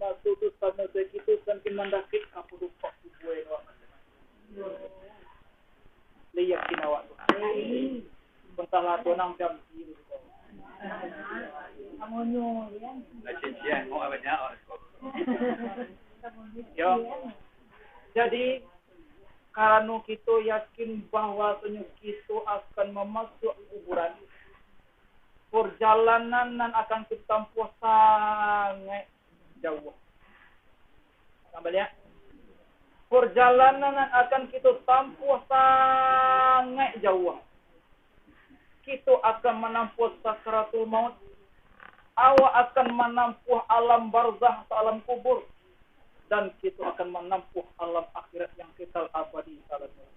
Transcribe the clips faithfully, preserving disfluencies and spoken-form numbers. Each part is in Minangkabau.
Masuak tu samo sakitu sampai mandakek ka puduak kubua awak masing-masing. Lai yakin awak tu? Bantahlah tonang jam biru tu. Lah cincian, mau banyak awak tu. Yo. Jadi, karano kito yakin bahwasanyo kito akan mamasuak kuburan, parjalanan nan akan kito tampuah sangaik jauah. Tambah lihat. Parjalanan nan akan kito tampuah sangaik jauah. Kito akan manampuah sakaratul maut. Awak akan manampuah alam barzah atau alam kubur. Dan kito akan manampuah alam akhirat yang kekal abadi salamanya.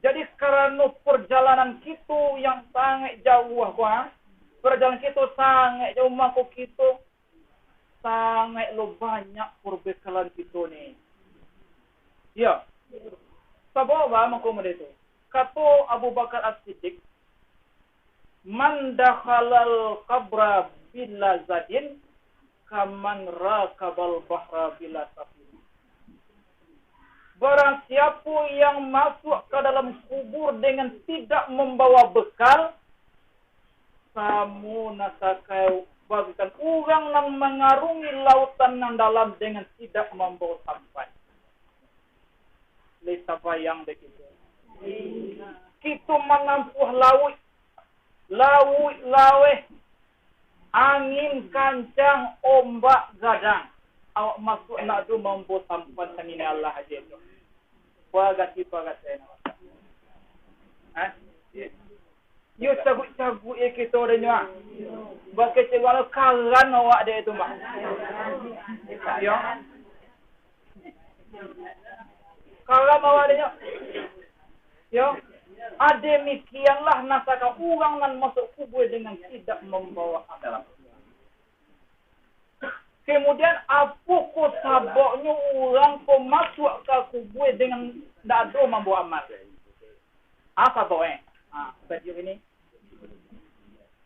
Jadi, karano parjalanan kito yang sangaik jauah ko, ha? Parjalanan kito sangaik jauah, mako kito sangaik lo banyak parbekalan kito ni. Iyo. Sabab ba mangko model tu. Kato Abu Bakar As-Siddiq, "Man dakhalal qabra bila zadin, kaman rakabal bahra bila safina." Barang siapo yang masuak ka dalam kubur dengan tidak mambawa bekal, samo nan sakai bagaikan urang nan mangarungi lautan nan dalam dengan tidak mambawa sampan. Lai tabayang dek kito. Kito manampuah lauik, lauik laweh, angin kancang, ombak gadang. Awak masuak ndak ado mambawa sampan, sangini Allah aja tu. Bagati-bagati awak. Hah? Yo caguik-caguik yo kito dek nyo, ah. Bakecek walau karan awak dek tu, mah. Yo. Karan awak dek nyo. Yo. Ah, demikianlah nasaka urang nan masuak kubua dengan tidak mambawa amal. Kemudian, apo ko sababnyo urang ko masuak ka kubua dengan ndak ado mambawa amal? Ah, sababnyo. Ah, badiak ini.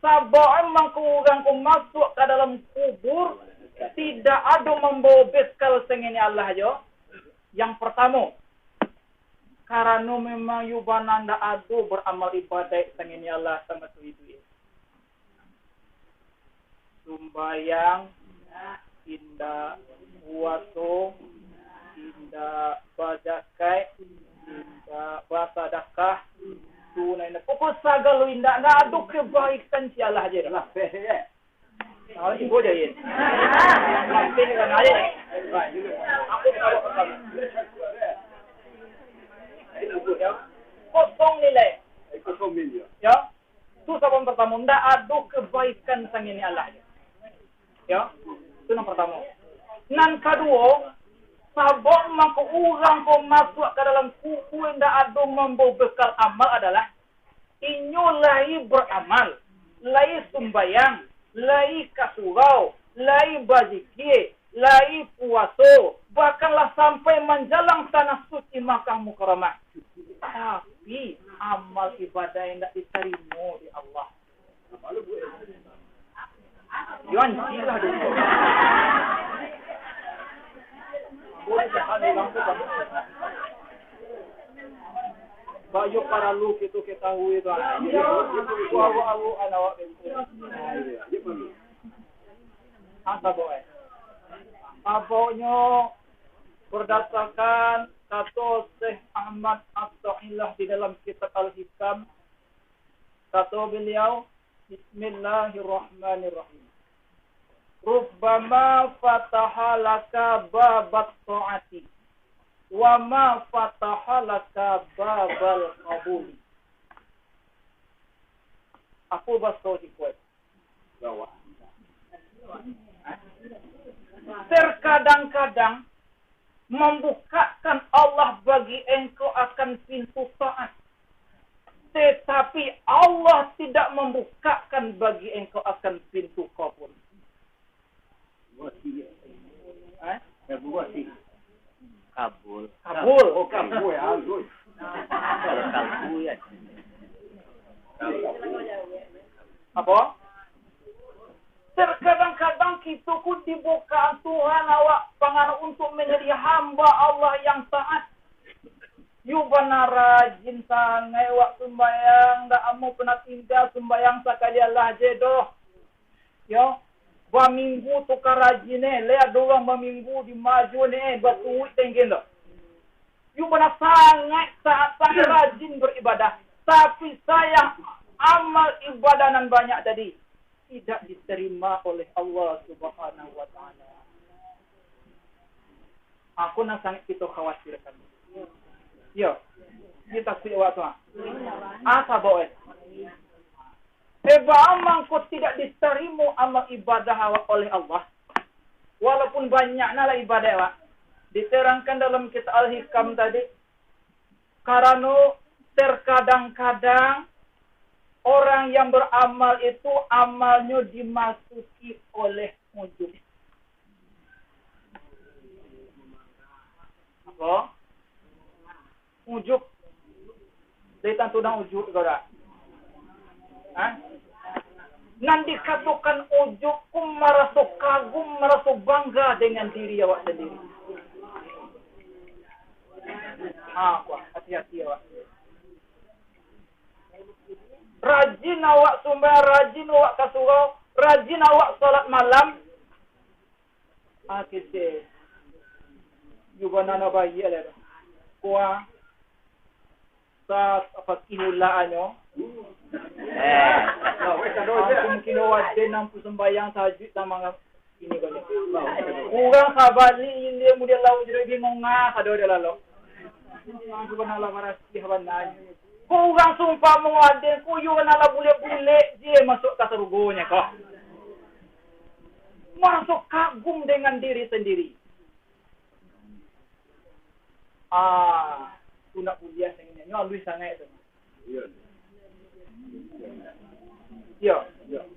Sababnyo mangko urang ko masuak ka dalam kubur, tidak ado mambawa bekal sangini Allah jo. Yang partamo, karano memang yo bana ndak ado baramal ibadaik sangini Allah samatuik iduik. Sumbayang indak, puaso indak, bazakat indak, basadakah tu nan indak. Pokok sagalo indak, ndak ado kebaikan, sialah je. Lah, beh, ya. Kalau ibu je, ya. Mampir dengan air. Aku tahu apa. Kosong nilai. Kosong nilai. Ya. Tu sabab partamo, ndak ado kebaikan sangini Allah. Yo, tu nan partamo. Nan kaduo, sabab mangko urang ko masuak ka dalam kubua ndak ado mambawa bekal amal adalah, inyo lai baramal, lai sumbayang, lai ka surau, lai bazikia, lai puaso, bahkan lah sampai manjalang Tanah Suci Makkah Mukarramah. Tapi, amal ibadah indak ditarimo dek Allah. Yo, anjing lah dulu. Bayu paralu kito ketahui tu. Awu-awu anawak itu. Ah, sabab, eh. Sababnyo, berdasarkan kato Syekh Ahmad At-Taillah di dalam kitab Al-Hikam, kato beliau, "Bismillahirrahmanirrahim. Rubbama fataha laka babat ta'ati, wa ma fataha laka babal qabuli." Apo baso siko? Terkadang-kadang, mambukakan Allah bagi engkau akan pintu taat, tetapi Allah tidak mambukakan bagi engkau akan pintu kabul. Eh? Kabul. Kabul. Oh, kabul, ya, halus. Kalau kabul, ya. Apa? Terkadang-kadang Itu ku dibukaan Tuhan awak pangan untuk manjadi hamba Allah yang taat. Yu bana rajin sangaik wak sumbayang, ndak amuah panah tingga sumbayang sakali alah je doh. Yo, baminggu tu ka rajin eh, le ado urang baminggu di majo ni eh, batuik tenggen tu. Yu bana sangaik taat, sangaik rajin baribadah. Tapi sayang, amal ibadah nan banyak tadi tidak diterima oleh Allah Subhanahu wa Ta'ala. Aku nan sangaik kito khawatirkan. Yo, kito takuik awak tu, ah. Ah, sabab, eh. Sebab mangko tidak ditarimo amal ibadah awak oleh Allah. Walaupun banyak nah lah ibadah awak. Diterangkan dalam kitab Al-Hikam tadi, karano terkadang-kadang orang yang beramal itu amalnyo dimasuki oleh ujub. Apo? Ujub. Dari tantu dang ujub ko dak? Hah? Nan dikatokan ujub ko maraso kagum, maraso bangga dengan diri awak sandiri. Ha, ko, hati-hati awak. Rajin awak sumbayang, rajin awak ka surau, rajin awak salat malam. Ah, kecek. Yu bana nan baiak lah tu. Kuah. Sa-, fakih ulaanyo. Eh. Langsung kilo waden nampu sumbayang tahajud tamang ini ko. Urang sabalik ilia mudian lauk jadi bingung ah, kado dia lalu. Yu bana lah marasih bana. Ko urang sumpah mangade, ko iyo nan lah bulek-bulek je masuak ka sarugonyo ko. Maraso kagum dengan diri sandiri. Ah, tu ndak buliah sangaik, nyo aluih sangaik tu. Iyo,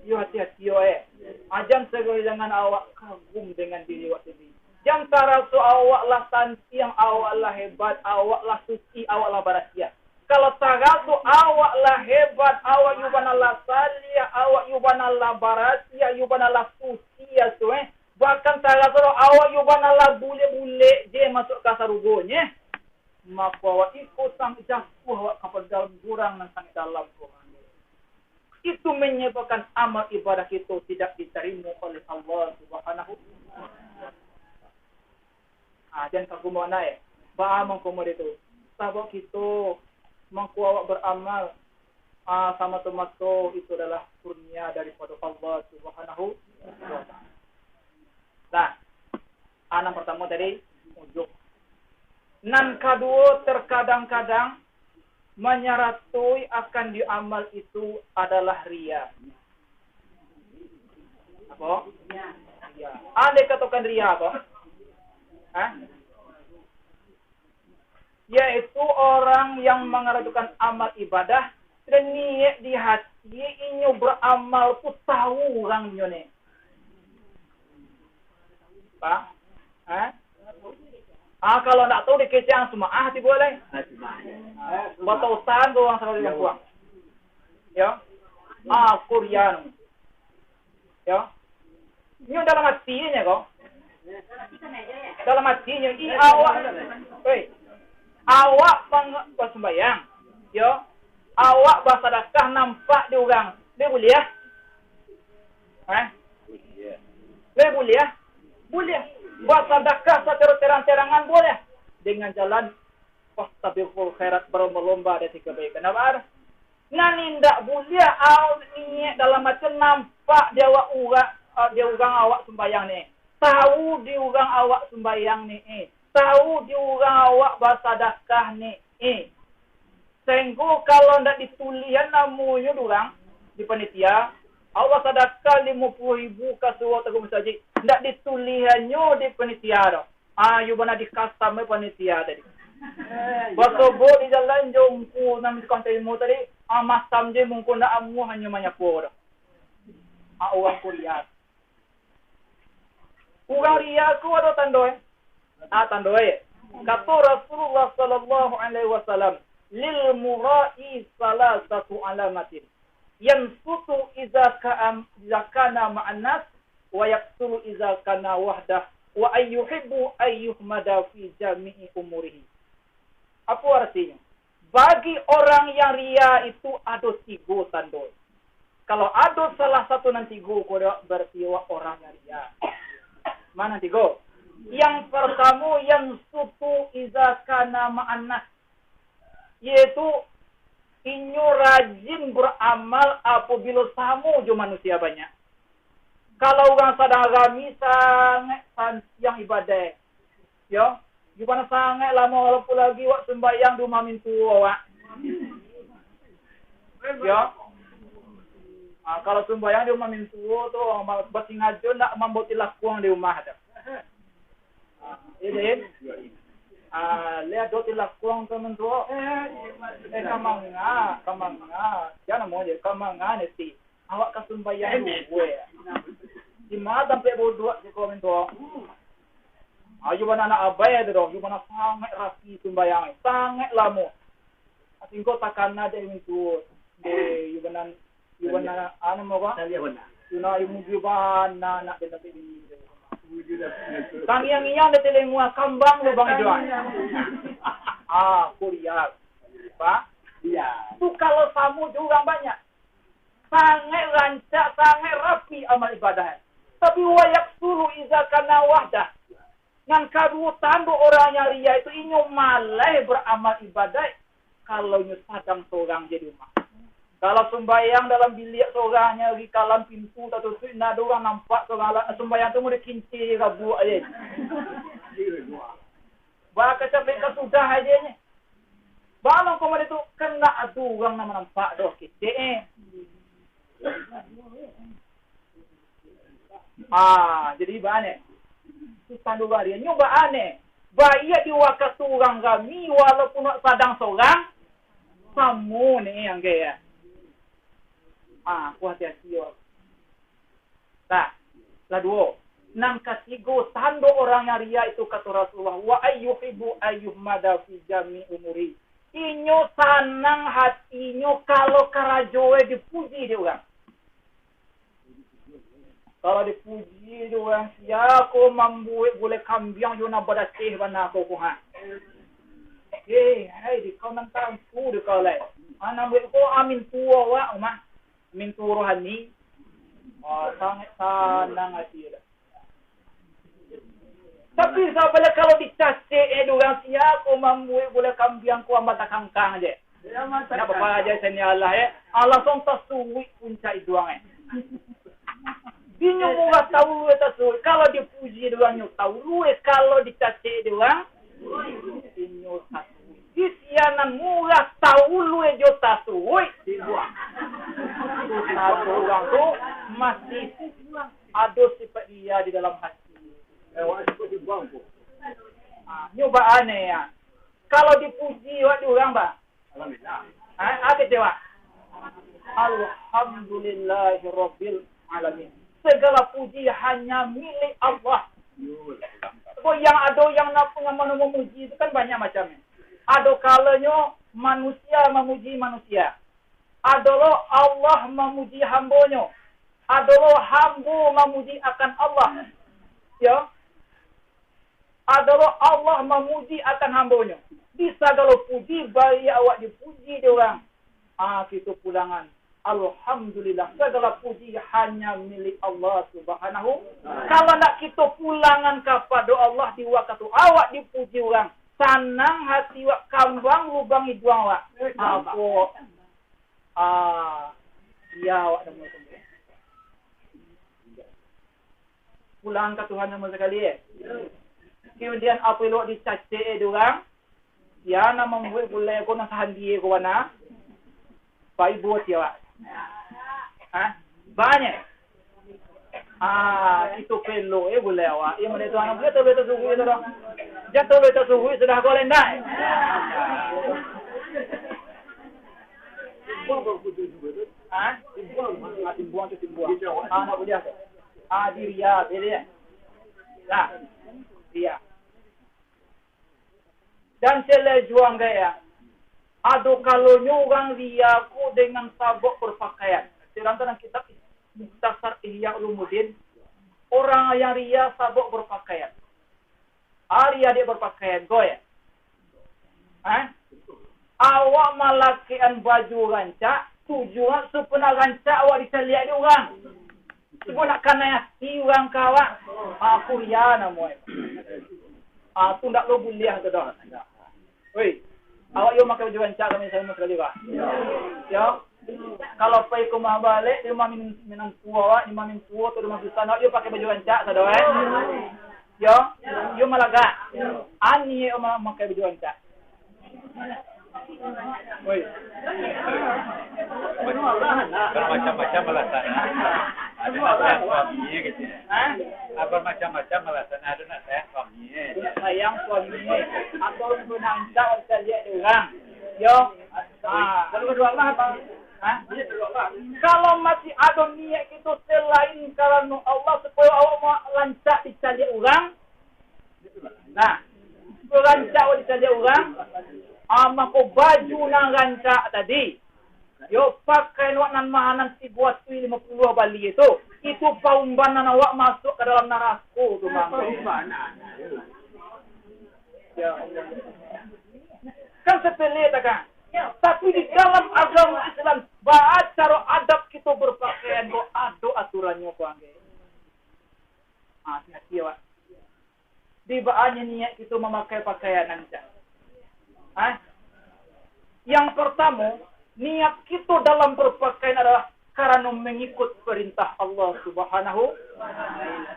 iyo, hati-hati yo, eh. Ajan sagalo jangan awak kagum dengan diri awak sandiri. Jan taraso awak lah santiang, awak lah hebat, awak lah suci, awak lah barasiah. Kalau taraso awak lah hebat, awak yu bana lah saliah, awak yu bana lah barasiah, yu bana lah suci tu, eh. Bahkan taraso awak yu bana lah bulek-bulek je masuak ka sarugonyo, eh. Mako awak iko sangaik jatuah awak ka dalam jurang nan sangaik dalam tu. Itu menyebabkan amal ibadah kito tidak ditarimo oleh Allah Subhanahu wa Ta'ala. Ah, jan kagum bana, eh. Baa mangko model tu? Sabab kito mangko awak baramal, ah, samato-mato itu adalah kurnia daripado Allah Subhanahu wa Ta'ala. Nah, ah, nan partamo tadi, ujub. Nan kaduo, terkadang-kadang manyaratui akan di amal itu adalah riya. Apo? Riya. Andai katokan riya apo? Hah? Yaitu orang yang mangarajokan amal ibadah, dan niat di hati inyo baramal tu tahu urang nyo ni. Pak? Ha? Ah, kalau ndak tahu dikecek ang sumaah tibo lai. Batahu usaha tu urang sakali urang pulang. Yo. Ah, kurian. Yo. Nyo dalam atinyo ko. Dalam atinyo, i awak, oi, awak pang-, basumbayang, yo, awak basadakah nampak di urang, dia buliah? Eh? Dia buliah? Buliah. Basadakah sacaro terang-terangan buliah. Dengan jalan fastabiqul khairat, berlomba-lomba dari kebaikan. Apa ada? Nan indak buliah, au-, niat dalam ati nampak di awak urang, ah, di urang awak sumbayang ni. Tahu di urang awak sumbayang ni, eh. Tahu di urang awak basadakah ni, eh. Sehinggo kalau ndak ditulihan namonyo di urang, di panitia, awak sadakah limo puluah ribu ka surau atau masajik, ndak ditulihannyo di panitia doh. Ah, iyo bana dikasam panitia tadi. Basobok di jalan jo ungku nan di tukang tarimo tadi, ah, masam je mungko ndak amuah hanyo manyapo doh. Ah, urang ko riya. Urang riya ko ado tando, eh? Ah, tando, eh. Kato Rasulullah sallallahu alaihi wasallam, "Lil mura'i salasatu alamatin. Yansutu iza ka'am-, iza kana ma'an nas, wa yaksulu iza kana wahdah, wa ayyuhibbu ayyuhmada fi jami'i umurihi. Apo artinyo? Bagi orang yang ria itu ado tigo tando. Kalau ado salah satu nan tigo ko, berarti awak orang yang ria. Mana tigo? Yang pertamo, yang sutu iza kana ma'annas, yaitu inyo rajin beramal apabilo samo jo manusia banyak. Kalau urang sadang rami, sangaik santiang ibadah. Yo, gimana sangaik lamo, walaupun lagi wak sumbayang di rumah mintuo wak. Yo. Ah, kalau sumbayang di rumah mintuo tu, ma-, basingajo ndak mambawa tilakuang di rumah tu. Ah, iyo, Din. Ah, lihat do tilakuang tu mintuo. Eh, kamanga, kamanga. Jan namo je, kamanga neti. Awak ka sumbayang duo, eh. Di ma tampek bodoh siko mintuo. Ayo bana anak abai tu doh, ayo bana sangaik rapi sumbayang, sangaik lamo. Singko takana dek mintuo. Dek, ayo bana, ayo bana, anu, apo? Tuna, ayo muji bana nak den tapi bini. Tangiang-ngiang dek telengua kambang lubang iduang. Ah, kuriak. Pak? Iya. Tu kalau samo jo urang banyak. Sangaik rancak, sangaik rapi amal ibadah. Tapi, wa yaksulu iza kana wahdah. Nan kaduo, tando orang yang ria itu, inyo maleh baramal ibadah kalau inyo sadang sorang je di rumah. Kalau sumbayang dalam biliak sorang, di kalam pintu tatutuik, ndak ado urang nampak sorang, sumbayang tu mode kincir rabuak je. Bakeh sampai ka sudah aje nyo. Balo kok mode tu, kan ndak ado urang nan nampak doh, ketek, eh. Ah, jadi baa nyo? Susah do baria. Nyo baa nyo? Baiak di wakatu urang rami, walaupun wak sadang sorang, samo ni angge, ya. Ah, ko hati-hati yo. Nah, lah duo. Nan katigo, tando orang yang ria itu, kato Rasulullah, "Wa ayyuhibbu ayyuhmada fi jami umuri." Inyo sanang hatinyo kalau karajo e dipuji dek urang. Kalau dipuji dek urang, "Sia ko mambuek gulai kambiang jo nan badaseh bana ko, ko, ha." Eh, hai, di kau nan tantu di kau lai. Ha, nan buek ko amin tuo wak, umah. Mintu rohani, ah, sangaik sanang ati dah. Tapi, sabala kalau dicacek, eh, urang, "Sia ko mambuek gulai kambiang ko ambat takangkang je." Nak bapala aja sani Allah, eh. Allah song tasuik puncak iduang, eh. Inyo murah tahu, eh, tasuik. Kalau dipuji dek urang, nyo tahu, eh. Kalau dicacek dek urang, inyo tasuik. Di sinan murah tahu luwe jo tasuik. Satu urang tu masih ado sifat ria di dalam hati. Ah, nyo baa nyo, ya. Kalau dipuji wak di urang, ba. Ah, ah, kecewa. Alhamdulillahirabbil alamin. Segala puji hanya milik Allah. Ko yang ado yang nak, yang mano mamuji tu kan banyak macam. Ado kalonyo manusia mamuji manusia. Ado lo Allah mamuji hambonyo. Ado lo hambo mamuji akan Allah. Ya. Ado lo Allah mamuji akan hambonyo. Di sagalo puji, baiak awak dipuji dek urang. Ah, kito pulangan. Alhamdulillah, sagala puji hanya milik Allah Subhanahu. Kalau ndak kito pulangan kapado Allah di wakatu awak dipuji urang, sanang hati wak, kambang lubang iduang wak. Apo? Ah, iya, awak dah mulai. Pulangan ka Tuhan samo sakali, eh. Kemudian, apo elok dicacek, eh, dek urang? Sia nan mambuek gulai ko nan sahandi ko bana. Pai buek sia, Pak. Ha? Banyak. Ah, itu pelo, eh, gulai awak. Iyo, mana itu anak buah tu, betul suhu itu dah. Jatuh betul suhu sudah ko lendai. Ha? Timbuang tu, timbuang. Ah, nak boleh. Ah, diri ya, boleh. Nah, iya. Dan selain juang gaya, ado kalonyo urang ria ko dengan sabab berpakaian. Sedangkan dalam kitab Mukhtasar Ihya Ulumuddin, Orang yang ria sabab berpakaian. Ah, ria dek berpakaian, goy. Hah? Awak malakekan baju rancak, tujuan supaya rancak awak dicaliak dek urang. Supaya nak kanai ati urang ka awak. Ah, kuria namo e. Ah, tu ndak lo buliah tu doh. Woi, awak yo makai baju rancak kami samo sakali, bah. Yo. Kalau pai ka rumah balek, di rumah min-, minantu awak, di rumah mintuo atau di rumah susan, awak yo pakai baju rancak sado, eh. Yo, yo malagak. Ani yo ma-, makai baju rancak. Woi. Bermacam-macam alasan. Ada nak sayang suami gitu. Hah? Ah, bermacam-macam alasan. Ada nak sayang suami. Nak sayang suami. Atau nak minta caliak dek urang. Yo. Ah, kalau kedua Allah apa? Hah? Kalau masih ada niat kita selain karena Allah supaya awak mau rancak dicaliak urang, nah, supaya rancak awak dicaliak urang, ah, mako baju nan rancak tadi, yo, pakai awak nan maha nan tigo ratuih limo puluah bali itu, itu paumbanan awak masuk ka dalam narako tu, Bang. Ya Allah. Kan sepele, tak kan? Tapi di dalam agama Islam, baa caro adab kita berpakaian, kok ado aturannyo, kok, angge. Ah, hati-hati, awak. Di baanyo niat kita mamakai pakaian nan cak. Ah? Yang pertama, niat kita dalam berpakaian adalah karena mengikut perintah Allah Subhanahu.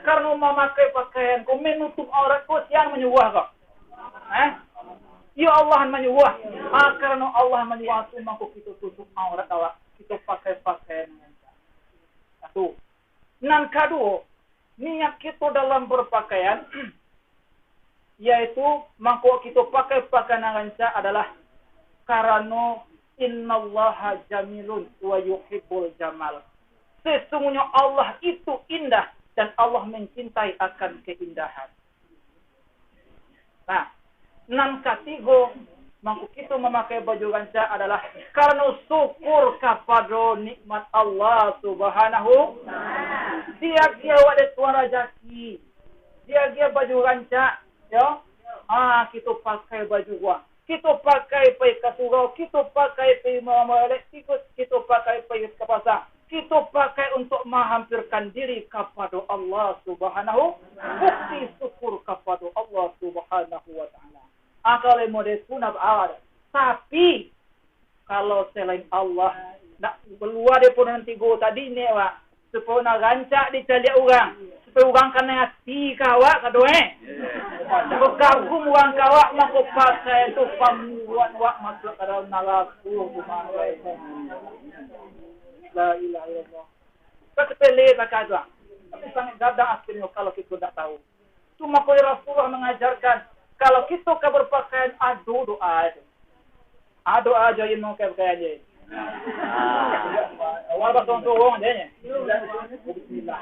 Karena memakai pakaian ko menutup aurat ko, sia nan manyuruah ko? Eh? Yo, Allah nan manyuruah. Ah, karena Allah manyuruah tu, mako kita tutup aurat awak. Kita pakai pakaian nan rancak. Satu. Nan kaduo, niat kita dalam berpakaian, yaitu mangko kita pakai pakaian nan rancak adalah karano innallaha jamilun wa yuhibbul jamal. Sesungguhnya Allah itu indah dan Allah mencintai akan keindahan. Nah, nan katigo, mangko kito mamakai baju rancak adalah karano syukur kapado nikmat Allah Subhanahu. Diagiah awak dek Tuhan rajaki, diagiah baju rancak, yo. Ah, kito pakai baju guang. Kito pakai pai ka surau, kito pakai pai mambalek, kito, kito pakai pai ka pasa. Kito pakai untuak mahampirkan diri kapado Allah Subhanahu, bukti syukur kapado Allah Subhanahu wa Ta'ala. Ah, kalau model tu ndak baa doh. Tapi, kalau selain Allah, ndak kalua daripado nan tigo tadi, niat awak, supayo nak rancak dicaliak urang, supayo urang kanai ati ka awak, kato, eh. Supayo kagum urang ka awak, mako pakai tu pambuek awak masuak ka dalam narako, subhanallah. La ilaha illallah. Kan sepele takah tu, ah. Tapi sangat gadang akhirnyo kalau kito ndak tahu. Tu mako Rasulullah mangajarkan, kalau kito ka berpakaian, ado doa tu. Ado doa jo ilmu ka pakaian je. Awak basorong-sorong je, nyo. Bismillah.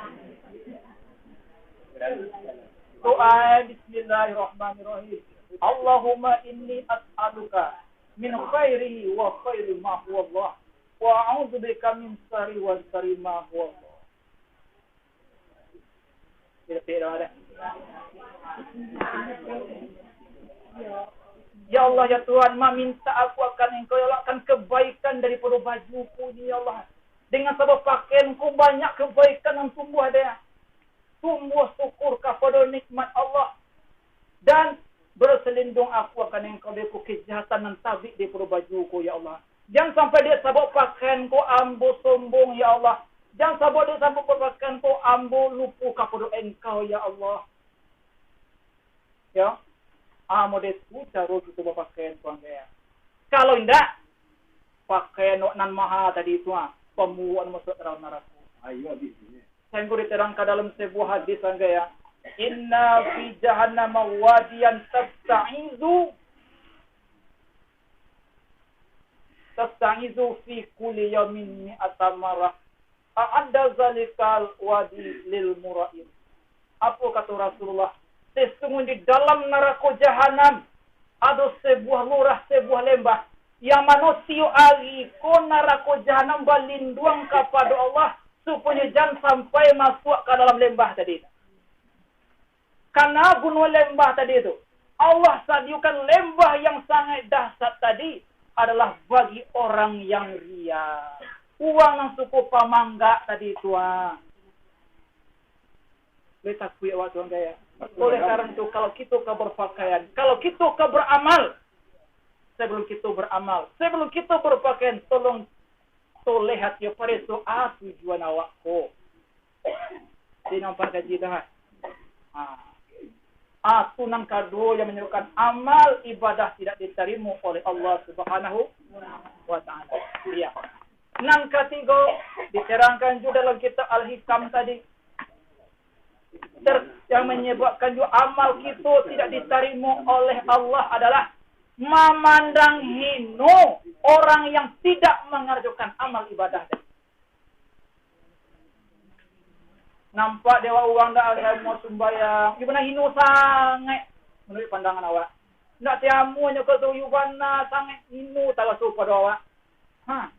Doa, Bismillahirrahmanirrahim. Allahumma inni as'aluka min khairihi wa khairi ma huwa Allah. Wa a'udzubika min syarri wa syarri ma huwa Allah. Tidak, tidak ada. Ya Allah, ya Tuhan, maminta aku akan Engkau, ya Allah, akan kebaikan daripado bajuku ini, ya Allah. Dengan sabab pakaianku banyak kebaikan yang tumbuh, ada. Tumbuh syukur kapado nikmat Allah. Dan berselindung aku akan Engkau dari kejahatan nan tabik daripado bajuku, ya Allah. Jan sampai dek sabab pakaianku ambo sombong, ya Allah. Jan sabab dek sabab pakaianku ambo lupo kapado Engkau, ya Allah. Ya. Ah, model tu caro kito bapakaian, tuan, ya. Kalau indak, pakaian awak nan maha tadi tu, ah, pambuek awak masuak ka dalam narako. Ayo, habis ini. Sainggo diterangkan dalam sebuah hadis, angga ya, "Inna fi jahannama wadiyan tasta'izu, tasta'izu fi kulli yaumin mi'ata marah. A'adda zalikal wadi lil mura'in." Apo kato Rasulullah? Sesungguhnya di dalam narako jahanam ado sebuah lurah, sebuah lembah, yang mano tiok ari ko narako jahanam balinduang kapado Allah, supayo jan sampai masuak ka dalam lembah tadi. Karena gunung lembah tadi tu, Allah sadiakan lembah yang sangat dahsyat tadi adalah bagi orang yang ria. Urang nan suko pamanggak tadi tu, ah. Boleh takuik awak tu, angkai, ya. Oleh karena itu, kalau kita ka berpakaian, kalau kita ka beramal, sebelum kita beramal, sebelum kita berpakaian, tolong toleh hati, pareso a tujuan awak ko. Jadi nampak kaji dah. Ha. Ah, tu nan kaduo yang menyebabkan amal ibadah tidak diterima oleh Allah Subhanahu wa Ta'ala. Iya. Nan katigo, diterangkan juga dalam kitab Al-Hikam tadi. Ter-, yang menyebabkan juga amal kita tidak diterima oleh Allah adalah memandang hino orang yang tidak mengerjakan amal ibadah tadi. Nampak dek awak urang dak agamo sumbayang, iyo bana hino sangaik manuruik pandangan awak. Ndak tiamunyo ka tu, iyo bana sangaik hino taraso pado awak. Ha.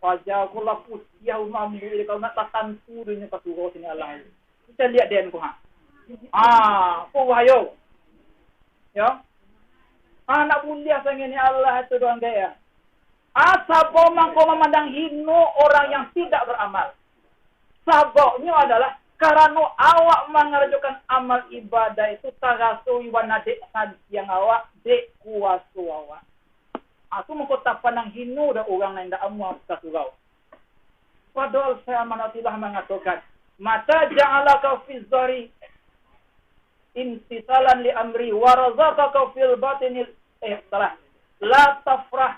Paja ko lah putiah umah ambo, kalau nak tatantu dunia ka surau sini Allah. Kita lihat den ko, ha. Ah, ko bahayo. Yo. Ah, nak buliah sangaik ni Allah tu doang gaya. Ah, sabo mangko mamandang hino orang yang tidak beramal. Sababnyo adalah karano awak mangarajokan amal ibadah itu taraso iban dek santiang awak, dek kuaso awak. Ah, tu mangko tapandang hino dah urang nan indak amuah ka surau. Padahal saya amanah telah mangatokan, "Mata ja'alaka fi zahri imtithalan li amri, wa razaqaka fil batini," eh, salah. "La tafrah."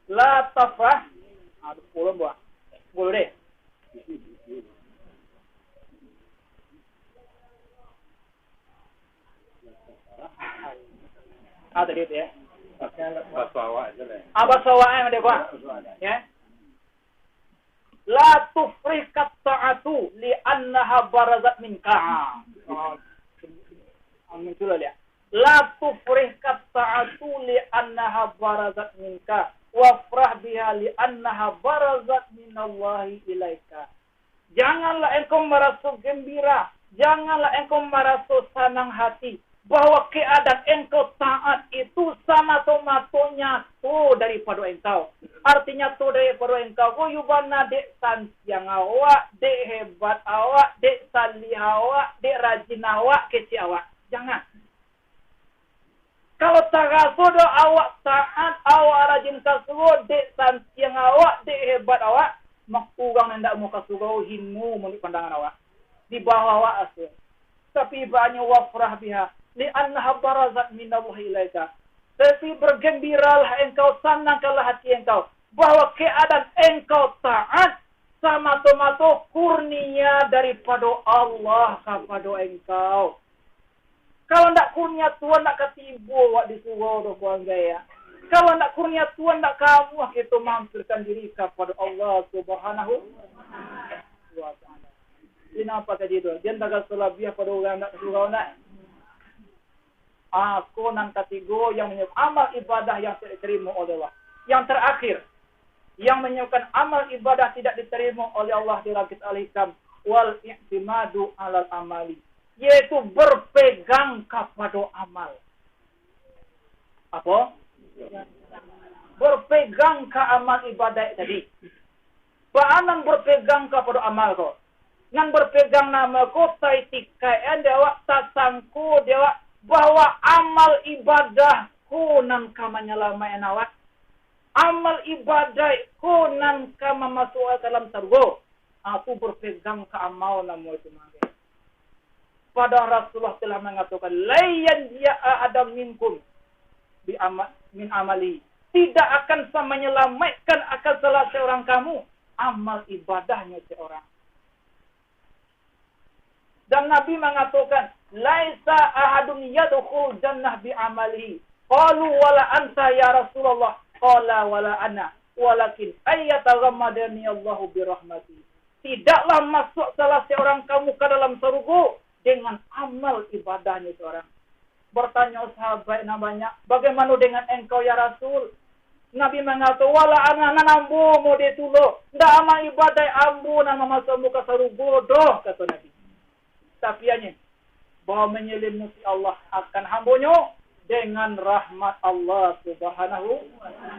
La tafrah. Aduh, ulun buah. Gulu deh. Ah, tadi tu, ya. Baso awak je lah. Ah, baso awak, eh, dek, Pak. Ya. "La tufrihka ta'atu li annaha barazat minka." Ah, muncul lah, ya. "La tufrihka ta'atu li annaha barazat minka, wafrah biha li annaha barazat minallahi ilaika." Janganlah engkau maraso gembira, janganlah engkau maraso sanang hati, bahwa keadaan engkau taat itu samato-mato nyato daripado engkau. Artinyo nyato daripado engkau ko iyo bana dek santiang awak, dek hebat awak, dek salih awak, dek rajin awak, kecek awak. Jangan. Kalau taraso doh awak taat, awak rajin ka surau, dek santiang awak, dek hebat awak, mako urang nan indak amuah ka surau hino manuruik pandangan awak. Di bawah awak asa. Tapi ibaratnyo wafrah biha, li annaha barazat minallahi ilaika. Tapi bergembiralah engkau, sanangkanlah hati engkau, bahwa keadaan engkau taat samato-mato kurnia daripado Allah kapado engkau. Kalau ndak kurnia Tuhan, ndak ka tibo awak di surau doh, kawan gaya. Kalau ndak kurnia Tuhan, ndak ka amuah kito mampirkan diri kapado Allah Subhanahu wa Ta'ala. Jadi napa tadi tu? Jan tagaso labiah pado urang ndak ka surau, ndak? Ah, ko nan katigo yang menyebab amal ibadah yang tidak diterima oleh Allah. Yang terakhir, yang menyebabkan amal ibadah tidak diterima oleh Allah di langit Al-Hikam, wal i'timadu alal amali, yaitu berpegang kapado amal. Apo? Berpegang ka amal ibadah tadi. Baa nan berpegang kapado amal ko? Nan berpegang namo ko taitikaik-an di awak, tasangko di awak, bahwa amal ibadah ko nan ka manyalamaik-an awak. Amal ibadah ko nan ka mamasuak ka dalam sarugo. Aku berpegang ka amal namo itu mangko. Padahal Rasulullah telah mangatokan, "Lan yanjiya ahadam minkum bi ama-, min amali." Tidak akan sa-, menyelamatkan akan salah seorang kamu amal ibadahnyo seorang. Dan Nabi mangatokan, "Laisa ahadun yadkhul jannah bi amalihi." Qalu, "Wala anta ya Rasulullah." Qala, "Wala ana, walakin ayyataghammadani Allahu bi rahmati." Tidaklah masuk salah seorang kamu ka dalam sarugo dengan amal ibadahnyo seorang. Bertanyo sahabat nan banyak, "Bagaimana dengan engkau, ya Rasul?" Nabi mangato, "Wala ana, nan ambo mode tu lo, ndak amal ibadah ambo nan mamasuak ambo ka sarugo doh," kato Nabi. Tapi anyo, bahwa menyelimuti Allah akan hambonyo dengan rahmat Allah Subhanahu.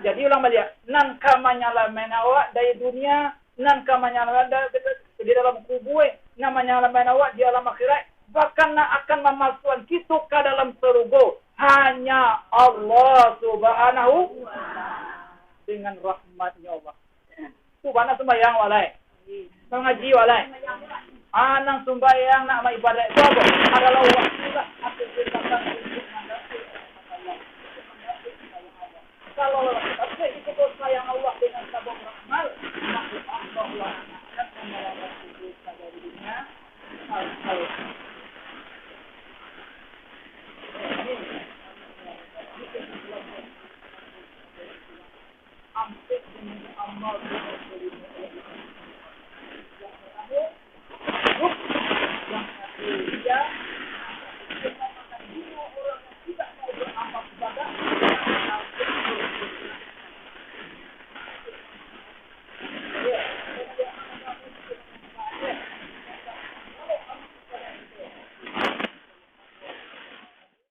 Jadi ulang baliak, nan ka manyalamaik awak dari dunia, nan ka manyalamaik da-, di dalam kubur, nan manyalamaik awak di alam akhirat, bahkan nan akan mamasukan kito ka dalam sarugo, hanya Allah Subhanahu dengan rahmatnya Allah. Tu bana sumbayang walai. Mangaji walai. Ah, nan sumbayang nak maibadat tu apo? Adalah wasilah atau jembatan untuk mandapek rahmat Allah. Kalau lah, tapi itu dosa yang Allah dengan sabab rahmat, maka Allah akan menyelamatkan dosa dari dunia. Al-, al-,